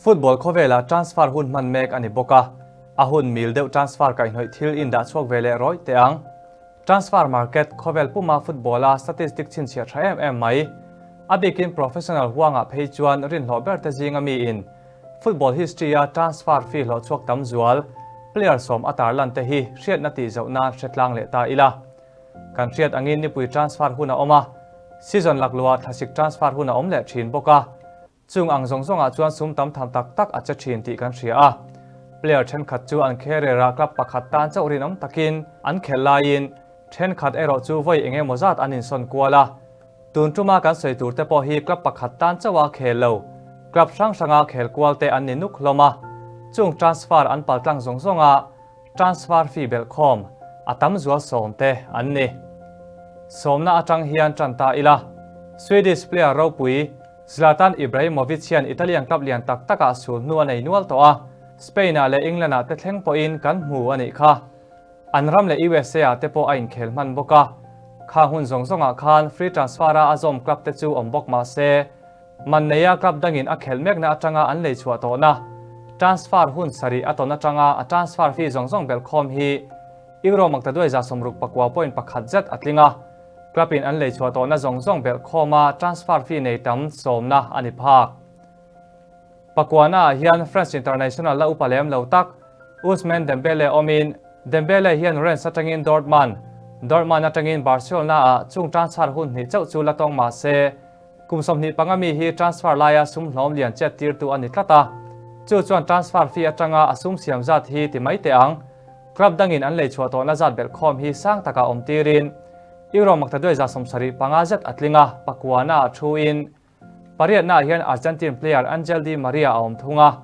Football khawvelah transfer hun hman mek a ni bawk a, a hun mil deuh transfer kaihhnawih thil indah chhuak ve leh rawih teh ang. Transfer market khawvel puma football-a statistic chhinchhiah tha em em mai. A bikin professional huangah phei chuan rinhlawh ber te zinga miin football history-a transfer fee hlawh chhuak tam zual player sawm a tarlan te hi hriatna tih zoh nan hre tlang leh ta ila. Kan hriat angin nipui transfer hun a awm a, season lakluah thlasik transfer hun a awm leh thin bawk a. Chung ang zawng zawngah chuan sum tam tham tak tak a che thin tih kan hria a. Player thenkhat chu an career-ah club pakhat tan chauh rinawm takin an khelh laiin thenkhat erawh chu vawi eng emaw zat an insawn kual a. Tun tuma kan sawi tur te pawh hi club pakhat tan chauha khel lo, club hrang hranga khel kual te an ni nuk hlawm a. Chung transfer an paltlang zawng zawnga transfer fee belhkhawm a tam zual sawm te an ni. Sawmna atang hian tan ta ila, Swedish player ropui Zlatan Ibrahimovic hian Italian club lian tak takah sul hnu a nei nual tawh a, Spain-ah leh England-ah te thleng pawhin kan hmu a nih kha. An ram leh USA-ah te pawh a inkhel hman bawk a. Khang hun zawng zawngah khan free transfer-a a zawm club te chu awm bawk mah se, man neia club dangin a khelh mekna atanga an lei chhuah tawhna transfer hun sarih a tawn atanga a transfer fee zawng zawng belhkhawm hi Euro maktaduai 69.1 zet a tling a. Club in an lei chhuah tawhna zawng zawng belh khawma transfer fee nei tam sawmna a ni phak. Pakuana ah hian French international la upa lem lo tak Ousmane Dembele awmin Dembele hian Rennes atangin Dortmund, Dortmund atangin Barcelona ah chung transfer hun hnih chauh chu la tawng mah se kum 25 mi hi transfer laia sum hlawm lian chet tirtu a ni tlat a. Chu chuan transfer fee atanga a sum siam zat hi ti mai teh ang. Club dangin an lei chhuah tawhna zat belhkhawm hi sang takah awm tirin Euro maktaduai 75 zet a tling a, pakuana a thuin pariatnaah hian Argentine player Angel Di Maria a awm thung a.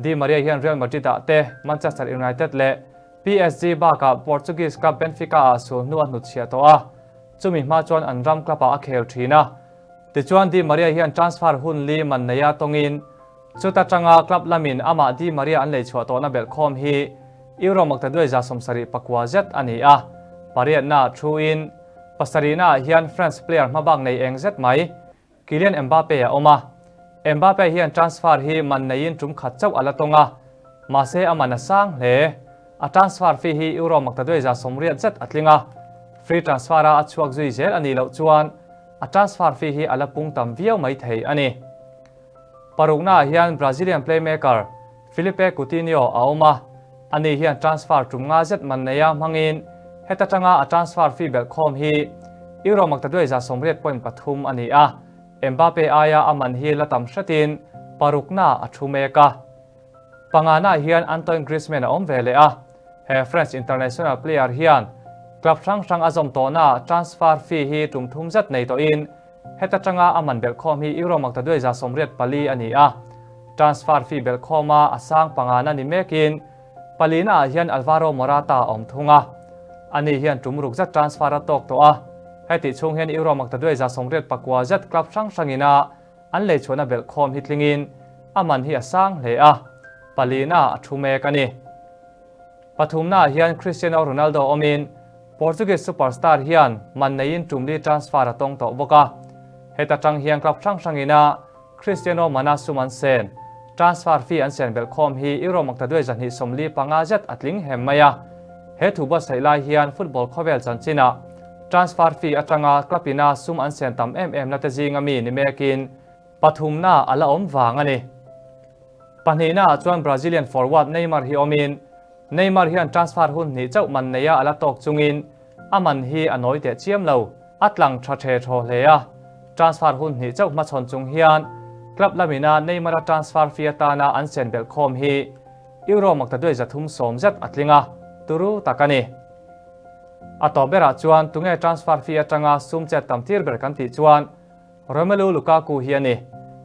Di Maria hian Real Madrid-ah te, Manchester United leh PSG bakah Portuguese club Benfica-ah sul hnu a hnutchhiah tawh a, chumi hma chuan an ram club-ah a khel thin a. Tichuan Di Maria hian transfer hun li man neia tawngin Chuta tanga club lamin amah Di Maria an lei chhuah tawhna belhkhawm hi Euro maktaduai 79 zet a ni a, pariatnaah thuin pasarihnaah hian France player hmabak nei eng zet mai Kylian Mbappe a awm a. Mbappe hian transfer hi man neiin tum khat chauh a la tawng a, mahse a man a sang hle. A transfer fee hi Euro maktaduai 80 zet a tling a, free transfer-a a chhuak zui zel a nih loh chuan a transfer fee hi a la pung tam viau mai thei a ni. Paruknaah hian Brazilian playmaker Felipe Coutinho a awm a, ani hian transfer tum nga zet man neia hmangin heta tanga a transfer fee belhkhawm hi Euro maktaduai 80.3 a ni a, Mbappe aia a man hi la tam hretin paruknaah a thu mek a. Panganaah hian Antoine Griezmann a awm ve leh a, he French international player hian club hrang hrang a zawm tawhnaah transfer fee hi tum thum zet nei tawhin Heta tanga a man belhkhawm hi Euro maktaduai 84 a ni a, transfer fee belhkhawma a sang pangana ni mekin palina ah hian Alvaro Morata a awm thung a. Ani hian tum ruk zet transfer a tawk tawh a, hetih chhung hian Euro maktaduai 89 zet club hrang hrangina an lei chhuahna belhkhawm hi tlingin a man hi a sang hle a, palina a thu mek a ni. Pathumnaah hian Cristiano Ronaldo awmin Portuguese superstar hian man neiin tum li transfer a tawng tawh bawk a. Heta tang hian club hrang hrangina Cristiano mana sum an sen, transfer fee an sen belhkhawm hi Euro maktaduai 245 zet a tling hem mai a. He thu buatsaih lai hian football khawvel chanchinah transfer fee atanga club ina sum an sen tam em em na te zinga mi ni mekin pathumna a la awm vang a ni. Pahnihnaah chuan Brazilian forward Neymar hi awmin Neymar hian transfer hun hnih chauh man neia a la tawk chungin a man hi a nawi teh chiam lo. A tlang tha the thaw hle a, transfer hun hnih chauh hmachhawn chung hian club lamina Neymar-a transfer fee atana an sen belhkhawm hi Euro maktaduai 310 zet a tling a, turu tak a ni. A tawp berah chuan tunge transfer fee atanga sum chet tam tir ber kan tih chuan Romelu Lukaku hi a ni.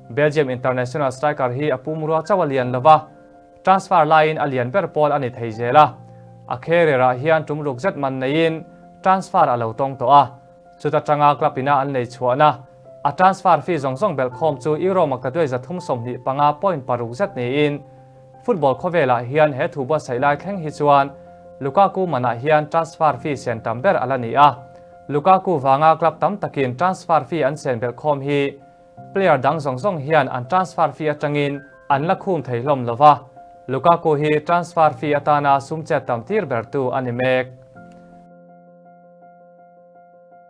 Belgium international striker hi a pumrua chauh a lian lova, transfer laiin a lian ber pawl a ni thei zel a. A career-ah hian tum ruk zet man neiin transfer a lo tawng tawh a, chuta tanga club ina an lei chhuahna a transfer fee zawng zawng belhkhawm chu Euro maktaduai 325.6 zet niin football khawvelah hian he thu buatsaih lai thleng hi chuan Lukaku manah hian transfer fee sen tam ber a la ni a. Lukaku vanga club tam takin transfer fee an sen belhkhawm hi player dang zawng zawng hian an transfer fee atangin An la khum thei hlawm lo va, Lukaku hi transfer fee atana sum chet tam tir bertu a ni mek.